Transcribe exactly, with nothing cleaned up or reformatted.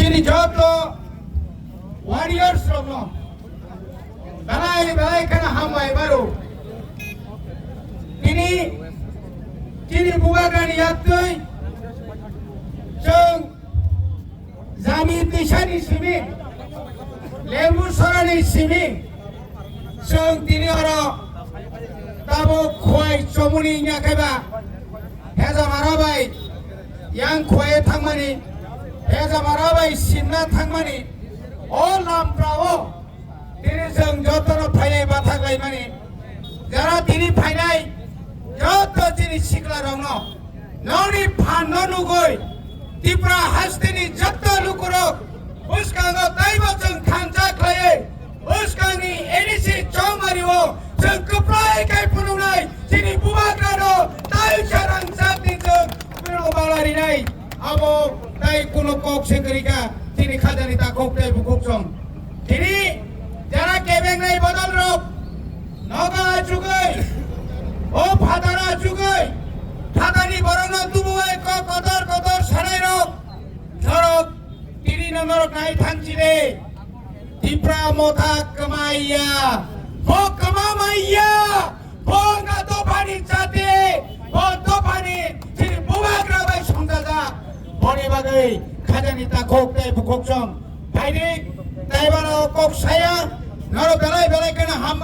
Chini joto warriors rokno belai belai kheno hambai baro. Tini chini bubagrani yaktwi chwng Jami tisani simi, Lembu sorani simi, chwng tini oro tabuk Khowai chomuni wngya khe ba, Hejamara bai yang Khowai thangmani, Hejamara bai Simna thangmani, o lamprao tini chwng jotono phainai bathak laimani. Jara tini phainai joto chini sikla rokno noni phan no nugwi Tipra hasteni joto lukurok bwskango taibo chwng thansa khlaiwi bwskangni A D C chongmario chwng kwplai khai phunuknai chini bubagrano tai sarang sakni chwng bwrwng bala rinai abo tai kuno kok se kwrwi kha chini khajani takhuk tei bukhuk chwng. Tini jara kebengnai bodol rok nogo achugwi, o phataro achugwi, phatani borokno tubuwi kok kotor kotor sanai rok, norok tini no norok nai thang chide. Tipra motha kwmaiya, bo kwma maiya, bo wngkha dophani jati, bo dophani chini bubagra bai songjajak. Boni bagwi khajani takhuk tei bukhuk chwng phaidi tei bono kok saya, norok belai belai kheno hamba.